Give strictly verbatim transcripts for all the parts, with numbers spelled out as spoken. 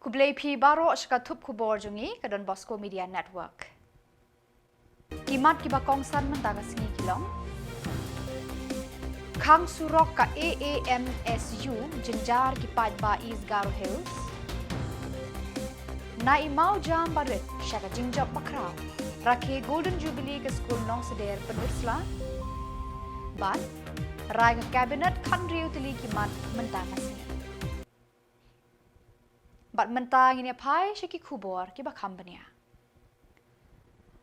Khublei phi baroh sha ka thup khubor jong ngi ka Don Bosco Media Network. Ki mat kiba kongsan mynta ka sngi ki long: Khang surok ka A A M S U, jynjar ki paidbah East Garo Hills. Na i mawjam barit sha ka jingjop bakhraw. Rakhe Golden Jubilee ka skul Nongsder Pynursla. Bad rai ka cabinet khathynriew tylli ki mat mynta ka sngi. Bad mynta ngin ïa phai sha ki khubor kiba kham bniah.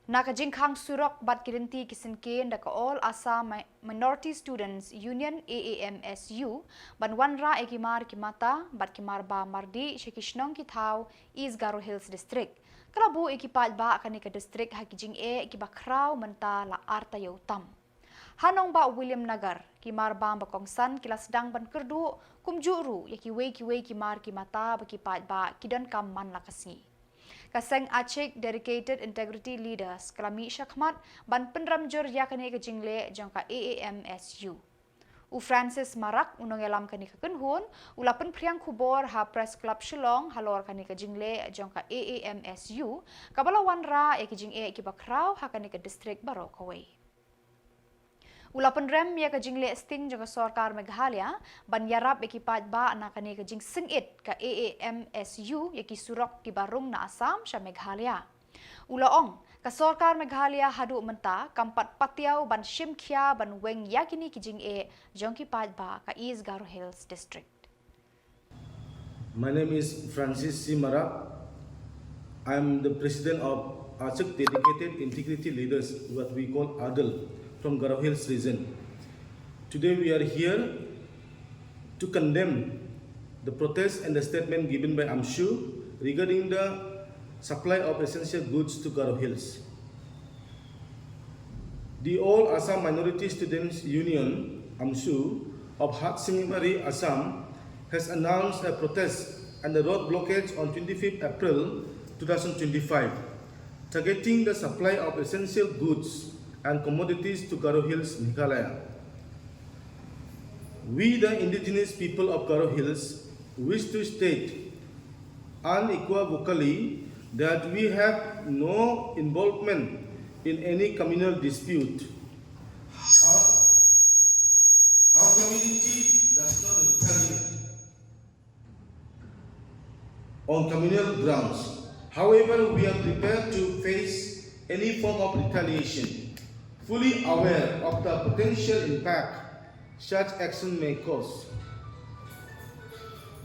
Na ka jingkhang surok bad ki lynti ki syngkien da ka All Assam Mi-, Minority Students Union, A A M S U, ban wanrah ïa ki mar ki mata bad ki mar ba mar dih sha ki shnong ki thaw East Garo Hills District. Ka la buh ïa ki paidbah kane ka district ha ki jingeh kiba khraw mynta la ar taïew tam. Ha nongbah Williamnagar, ki mar bam ba kongsan ki la sdang ban kyrduh, kumjuh ruh ïa kiwei kiwei ki mar ki mata ba ki paidbah ki donkam man la ka sngi. Ka seng Achik Dedicated Integrity Leaders ka la mih shakhmat ban pynrem jur ïa kane ka jingleh jong ka A A M S U. U Francis Marak, u nongïalam kane ka kynhun, u la pynphriang khubor ha Press Club Shillong halor kane ka jingleh jong ka A A M S U, kaba la wanrah ïa ki jingeh kiba khraw ha kane ka district baroh kawei. U la pynrem ïa ka jingleh sting jong ka sorkar Meghalaya ban ïarap ïa ki paidbah na kane ka jingsngewsih ka A A M S U ïa ki surok kiba rung na Assam sha Meghalaya. U la ong, ka sorkar Meghalaya haduh mynta kam pat patiaw ban shim khia ban weng ïa kine ki jingeh jong ki paidbah ka East Garo Hills District. My name is Francis C Marak. I'm the president of Achik Dedicated Integrity Leaders, what we call ADIL, from Garo Hills region. Today we are here to condemn the protest and the statement given by AMSU regarding the supply of essential goods to Garo Hills. The All Assam Minority Students Union, AMSU, of Hatsingimari, Assam, has announced a protest and a road blockage on twenty-fifth April two thousand twenty-five, targeting the supply of essential goods and commodities to Garo Hills, Meghalaya. We, the indigenous people of Garo Hills, wish to state unequivocally that we have no involvement in any communal dispute. Our, our community does not retaliate on communal grounds. However, we are prepared to face any form of retaliation, fully aware of the potential impact such action may cause.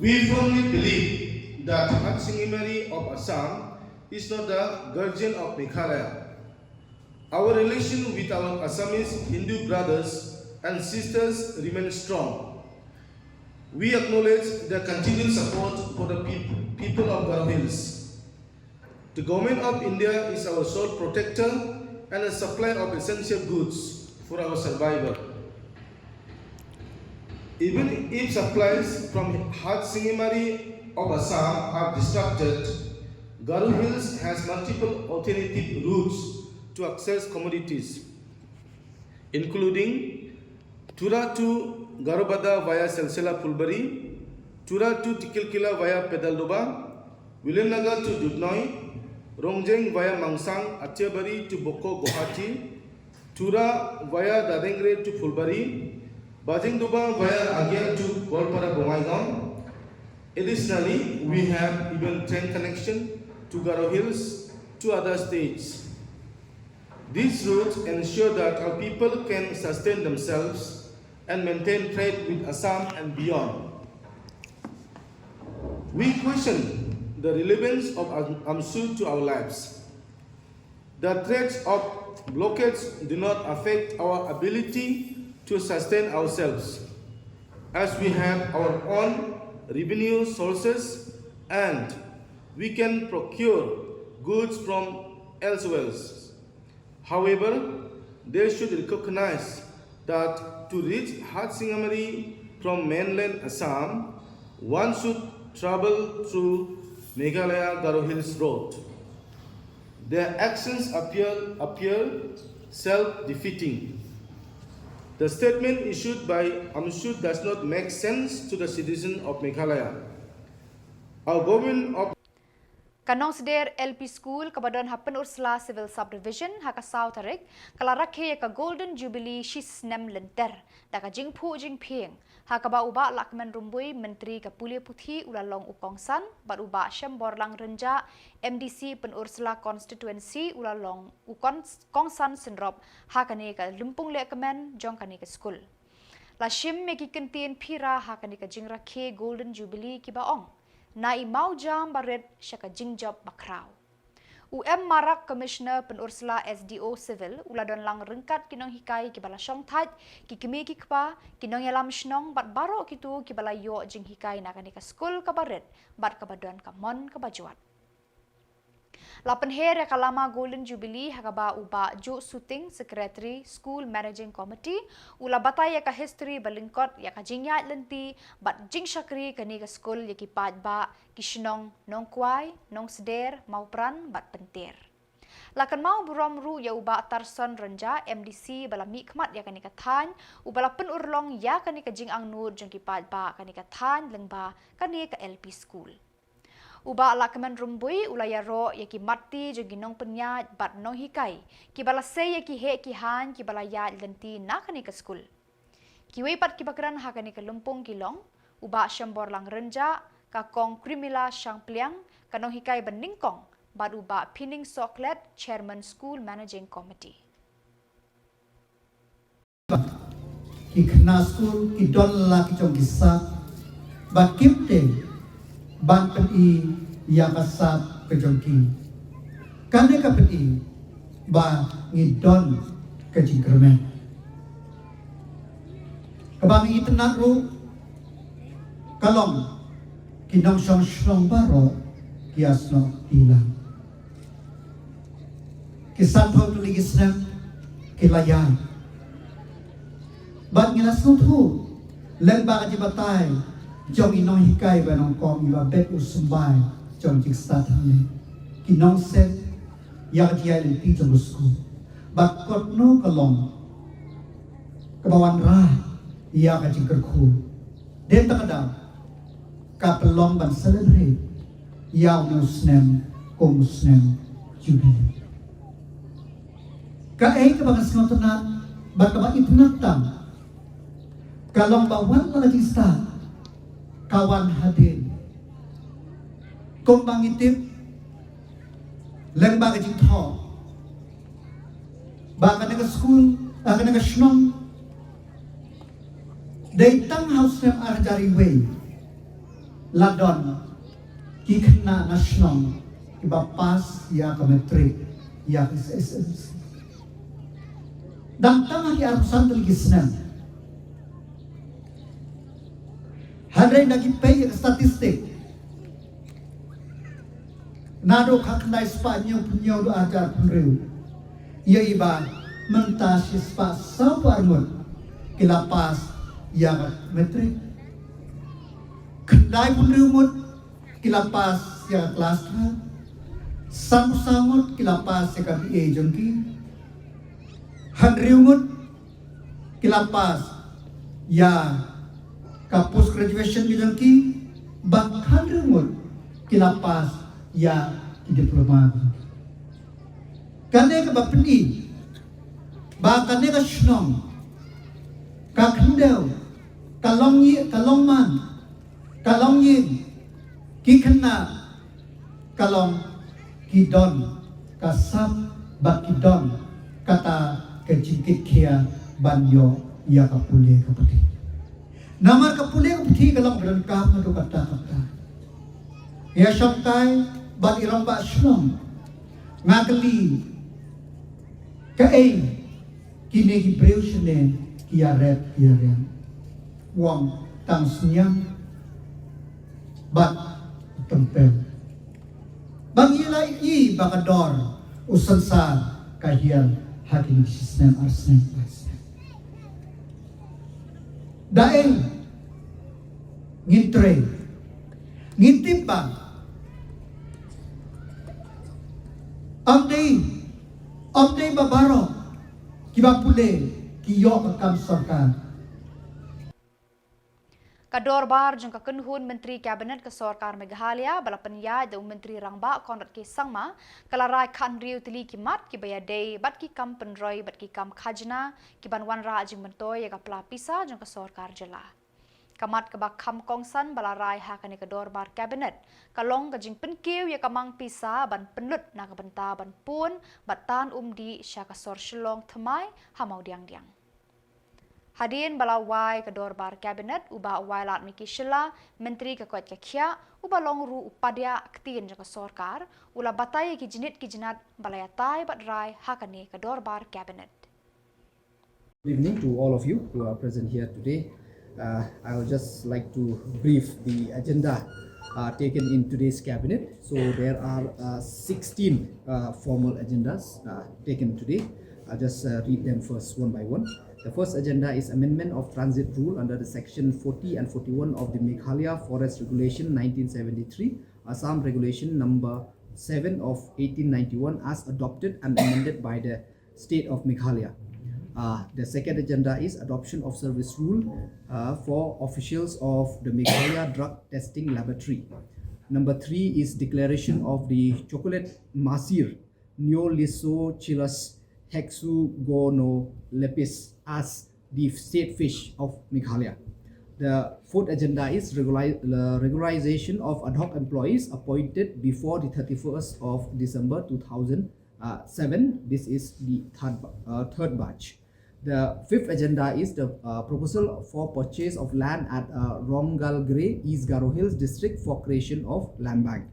We firmly believe that Hatsingimari of Assam is not the guardian of Meghalaya. Our relation with our Assamese Hindu brothers and sisters remains strong. We acknowledge their continued support for the peop-, people of Garo Hills. The Government of India is our sole protector and a supplier of essential goods for our survival. Even if supplies from Hatsingimari of Assam are disrupted, Garo Hills has multiple alternative routes to access commodities, including Tura to Garobada via Silsila Phulbari, Tura to Tikilkila via Pedaldoba, Williamnagar to Dudhnoi, Rongjeng via Mangsang Athiabari to Bokho Guwahati, Tura via Dadengre to Phulbari, Bajingdoba via Agia to Goalpara Bongaigaon. Additionally, we have even train connection to Garo Hills to other states. These routes ensure that our people can sustain themselves and maintain trade with Assam and beyond. We question the relevance of Am-, AMSU to our lives. The threats of blockades do not affect our ability to sustain ourselves, as we have our own revenue sources and we can procure goods from elsewhere. However, they should recognize that to reach Hatsingimari from mainland Assam, one should travel through Meghalaya Garo Hills Road. Their actions appear, appear self-defeating. The statement issued by AMSU does not make sense to the citizen of Meghalaya. Our government of Ka Nongsder L P School kaba don ha Pynursla Civil Subdivision ha ka saw tarik ka la rakhe ïa ka Golden Jubilee shi snem lynter da ka jingphuh jingphieng, ha kaba u Bah Lahkmen Rymbui, Myntri ka Pule Puthi, u la long u kongsan, bad u Bah Shemborlang Rynjah, M D C Pynursla Constituency, u la long u kons- kongsan synrop ha kane ka lympung lehkmen jong kane ka skul. La shim ïa ki kyntien phira ha kane ka jingrakhe Golden Jubilee kiba ong: Na i mawjam barit sha ka jingjop bakhraw. U M Marak, Commissioner Pynursla, S D O Civil, u la don lang ryngkat ki nonghikai kiba la shongthait, ki kmie ki kpa, ki nongïalam shnong bad baroh kito kiba la ïoh jinghikai na kane ka skul kaba rit bad kaba don ka mon kaba jwat. La pynher ïa ka lama Golden Jubilee ha kaba u Bah Joe Suting, Secretary, School Managing Committee, u la batai ïa ka history ba lyngkot ïa ka jingïaid lynti bad jingshakri kane ka skul ïa ki paidbah ki shnong Nongkwai, Nongsder, Mawpran bad Pynter. La kynmaw burom ruh ïa u Bah Tarson Rynjah, M D C ba la mihkhmat ïa kane ka thaiñ, uba la pynurlong ïa kane ka jingangnud jong ki paidbah kane ka thaiñ lyngba kane ka L P School. U Bah Lahkmen Rymbui u la ïaroh ïa ki matti jong ki nongpynïaid bad nonghikai kiba la sei ïa ki heh ki haiñ kiba la ïaid lynti na kane ka skul. Kiwei pat kiba kren ha kane ka lympung ki long u Bah Shemborlang Rynjah, ka Kong Krimila Shangpliang, ka nonghikai banyngkong, bad u Bah Phining Sohkhlet, Chairman School Managing Committee. Ki khynnah skul ki don la ki jong ki sap, bad kim teng ban pyni ïa ka sap ka jong ki. Kane ka pyni ba ngi don ka jingkyrmen. Kaba ngi itynnad ruh ka long ki nongshong shnong baroh ki ïasnoh ki lang. Ki sanphew tylli ki snem ki la ïaid. Bad ngi la sngewthuh lyngba ka jingbatai jong i nonghikai ba nyngkong, iba bad u symbai jong jingstad hangne, ki nongset ïa ka jingïaid lynti jong u skul. Bad kotno ka long kaba wanrah ïa ka jingkyrkhu. Dei tang ka daw ka pynlong ban celebrate ïa une u snem kum u snem Jubilee. Kaei kaba nga sngewtynnat bad kaba itynnad tam ka long ba wat la ka jingstad ka wan hadien. Kumba ngi tip lyngba ka jingthoh ba kane ka skul, ah, kane ka shnong, dei tang ha u snem ar hajar wei la don ki khynnah na shnong kiba pass ïa ka matric, ïa ka S S L C. Dang tang ha ki arphew san tylli ki snem. Hynrei da ki pei ïa ka statistic, naduh khatkhyndai spah hynñiewphew hynñiew haduh arhajar hynriew, ïohi ba mynta shispah sawphew ar ngut ki la pass ïa ka matric. Khyndaiphew hynriew ngut ki la pass ïa ka klas twelve. Sanphew saw ngut ki la pass ïa ka B A jong ki. Hynriew ngut ki la pass ïa ka post graduation ka jong ki, bad hynriew ngut ki la pass ïa ki diploma. Kane kaba pyni ba kane ka shnong ka khyndew, ka long ïing, ka long man, ka long ïing, ki khynnah ka long ki don ka sap bad ki don kata ka jingkitkhia ban ïoh ïa ka pule ka puthi. Namar ka pule ka puthi ka long ba donkam naduh katta katta. Ïa shongkai bad i rangbah shnong, nga kylli kaei kine ki briew shane ki ïarep ki ïariang. U ong tang synñiang bad tympel. Ba ngi la ïohi ba ka dor u synsar ka hiar ha kine ki snem, ar snem, lai snem. Da ei ngin trei, ngin tip ba ym dei, ym dei ba baroh kiba pule ki ïoh ka kam sorkar. Ka dorbar jong ka kynhun Myntri Cabinet ka Sorkar Meghalaya ba la pynïaid da u Myntri Rangbah Conrad K Sangma ka la rai khathynriew tylli ki mat kiba ïadei bad ki kam pynroi bad ki kam khajna kiban wanrah jingmyntoi ïa ka pla pisa jong ka sorkar jylla. Ka mat kaba kham kongsan ba la rai ha kane ka dorbar Cabinet ka long ka jingpynkiew ïa ka mang pisa ban pynlut na ka bynta ban pun bad tan umdih sha ka sor Shillong thymmai ha Mawdiangdiang. Hadien ba la wai ka dorbar Cabinet, u Bah Wailadmiki Shylla, Myntri ka koit ka khiah, uba long ruh u padiah ktien jong ka sorkar, u la batai ïa ki jnit ki jnat ba la ïatai bad rai ha kane ka dorbar Cabinet. Good evening to all of you who are present here today. Uh, I would just like to brief the agenda uh, taken in today's cabinet. So there are uh, sixteen uh, formal agendas uh, taken today. I'll just uh, read them first one by one. The first agenda is amendment of transit rule under the section forty and forty-one of the Meghalaya Forest Regulation nineteen seventy-three, Assam Regulation number seven of eighteen ninety-one as adopted and amended by the State of Meghalaya. Uh, the second agenda is adoption of service rule uh, for officials of the Meghalaya Drug Testing Laboratory. Number three is declaration of the chocolate masir, Neolysochilus hexagonopithecus, as the state fish of Meghalaya. The fourth agenda is regularize, uh, regularization of ad hoc employees appointed before the thirty-first of December two thousand seven. This is the third, uh, third batch. The fifth agenda is the uh, proposal for purchase of land at uh, Rongalgre, East Garo Hills district for creation of land bank.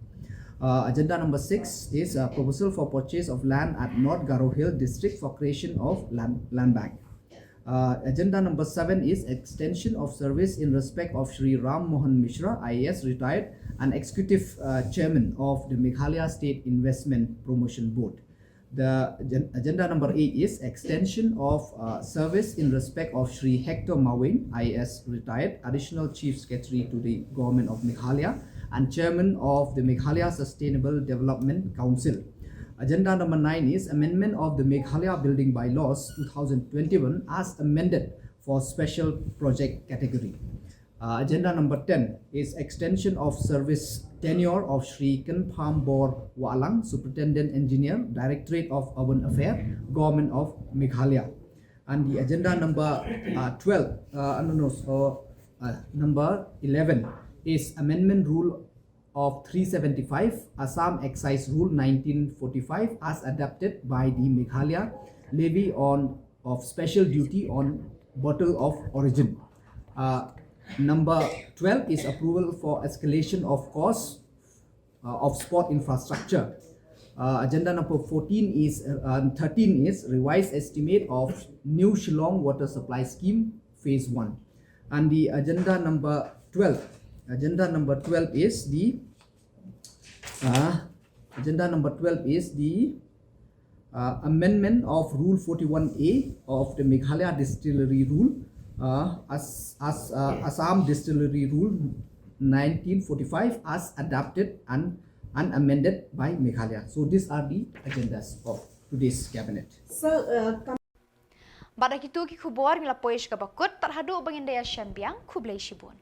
Uh, agenda number six is a proposal for purchase of land at North Garo Hill district for creation of land, land bank. Uh, agenda number seven is extension of service in respect of Shri Ram Mohan Mishra, I A S retired, and executive uh, chairman of the Meghalaya State Investment Promotion Board. The agenda number eight is extension of uh, service in respect of Shri Hector Mawing, I A S retired, Additional Chief Secretary to the Government of Meghalaya and Chairman of the Meghalaya Sustainable Development Council. Agenda number nine is amendment of the Meghalaya Building Bylaws two thousand twenty-one as amended for special project category. Uh, agenda number ten is extension of service tenure of Shri Kenpham Bor Walang, Superintendent Engineer, Directorate of Urban Affairs, Government of Meghalaya. And the agenda number uh, twelve, uh, no, no, so uh, number eleven is amendment rule of three seventy-five, Assam Excise Rule nineteen forty-five as adapted by the Meghalaya Levy on of Special Duty on Bottle of Origin. Uh, number twelve is approval for escalation of cost uh, of sport infrastructure. Uh, agenda number fourteen is uh, thirteen is revised estimate of new Shillong water supply scheme phase one. And the agenda number twelve. Agenda number twelve is the uh, agenda number twelve is the uh, amendment of Rule forty-one A of the Meghalaya Distillery Rule uh, as, as uh, Assam Distillery Rule nineteen forty-five as adapted and, and amended by Meghalaya. So these are the agendas of today's cabinet. So, uh, Bad da kitu ki khubor ngi la poi sha kaba kut, tad haduh ba ngin da ïashem biang, khublei shibun.